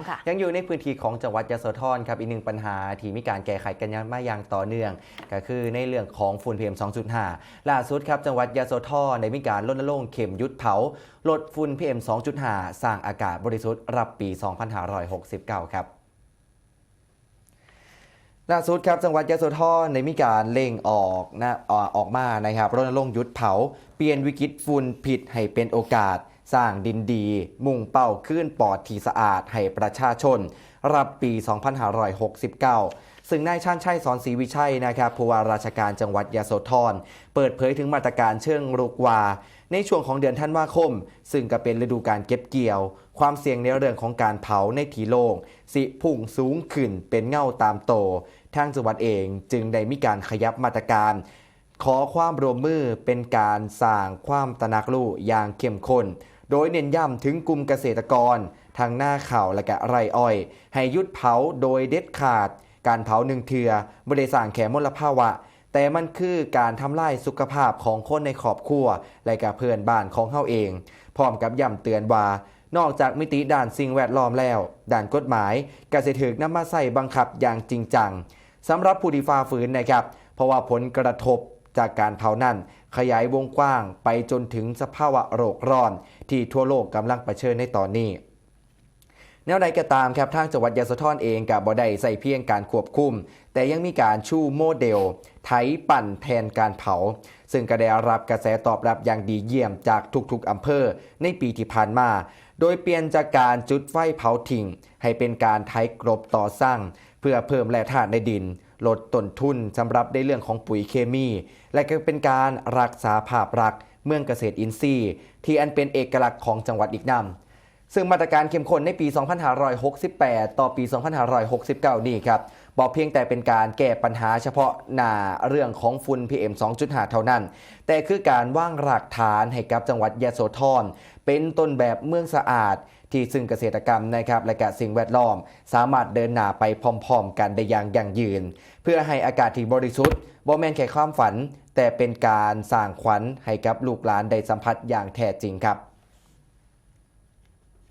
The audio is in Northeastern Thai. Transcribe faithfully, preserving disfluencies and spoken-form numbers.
ค่ะ ยังอยู่ในพื้นที่ของจังหวัดยโสธรครับ อีกหนึ่งปัญหาที่มีการแก้ไขกันมาอย่างต่อเนื่อง ก็คือในเรื่องของฝุ่น พีเอ็ม สองจุดห้า ล่าสุดครับ จังหวัดยโสธรได้มีการรณรงค์เข้มหยุดเผา ลดฝุ่น พีเอ็ม สองจุดห้า สร้างอากาศบริสุทธิ์รับปี สองพันห้าร้อยหกสิบเก้า ครับ ล่าสุดครับ จังหวัดยโสธรได้มีการเร่งออกนะเอ่อออกมานะครับ รณรงค์หยุดเผา เปลี่ยนวิกฤตฝุ่นพิษให้เป็นโอกาส สร้างดินดี มุ่งเป้าคืนปลอดที่สะอาดให้ประชาชน รับปี สองพันห้าร้อยหกสิบเก้า ซึ่งนายชาญชัย สอนศรีวิชัยนะครับ ผู้ว่าราชการจังหวัดยโสธร เปิดเผยถึงมาตรการเชิงรุกว่า ในช่วงของเดือนธันวาคม ซึ่งก็เป็นฤดูการเก็บเกี่ยว ความเสี่ยงในเรื่องของการเผาในที่โล่ง สิพุ่งสูงขึ้นเป็นเงาตามโต ทางจังหวัดเองจึงได้มีการขยับมาตรการ ขอความร่วมมือเป็นการสร้างความตระหนักรู้อย่างเข้มข้น โดยเน้นย้ำถึงกลุ่มเกษตรกร ทั้งนาข้าวและก็ไร่อ้อย ให้หยุดเผาโดยเด็ดขาด การเผาหนึ่งเทื่อบ่ได้สร้างแค่มลภาวะ แต่มันคือการทำลายสุขภาพของคนในครอบครัว และก็เพื่อนบ้านของเฮาเอง พร้อมกับย้ำเตือนว่า นอกจากมิติด้านสิ่งแวดล้อมแล้ว ด้านกฎหมายก็สิถูกนำมาใช้บังคับอย่างจริงจัง สำหรับผู้ที่ฝ่าฝืนนะครับ เพราะว่าผลกระทบจากการเผานั้น ขยายวงกว้างไปจนถึงสภาวะโลกร้อน ที่ทั่วโลกกำลังเผชิญในตอนนี้ แนวใดก็ตามครับ ทางจังหวัดยโสธรเองก็บ่ได้ใช้เพียงการควบคุม แต่ยังมีการชูโมเดลไถปั่นแทนการเผา ซึ่งก็ได้รับกระแสตอบรับอย่างดีเยี่ยมจากทุกๆอำเภอในปีที่ผ่านมา โดยเปลี่ยนจากการจุดไฟเผาทิ้ง ให้เป็นการไถกลบต่อสั่ง เพื่อเพิ่มแร่ธาตุในดิน ลดต้นทุนสำหรับในเรื่องของปุ๋ยเคมี และก็เป็นการรักษาภาพลักษณ์เมืองเกษตรอินทรีย์ ที่อันเป็นเอกลักษณ์ของจังหวัดอีกนำ ซึ่งมาตรการเข้มข้นในปี สองพันห้าร้อยหกสิบแปด ต่อปี สองพันห้าร้อยหกสิบเก้า นี้ครับ บ่เพียงแต่เป็นการแก้ปัญหาเฉพาะหน้าเรื่องของฝุ่น พีเอ็ม สองจุดห้า เท่านั้น แต่คือการวางรากฐานให้กับจังหวัดยโสธร เป็นต้นแบบเมืองสะอาด ที่ซึ่งเกษตรกรรมนะครับ และก็สิ่งแวดล้อม สามารถเดินหน้าไปพร้อมๆกันได้อย่างยั่งยืน เพื่อให้อากาศที่บริสุทธิ์บ่แม่นแค่ความฝัน แต่เป็นการสร้างขวัญให้กับลูกหลานได้สัมผัสอย่างแท้จริงครับ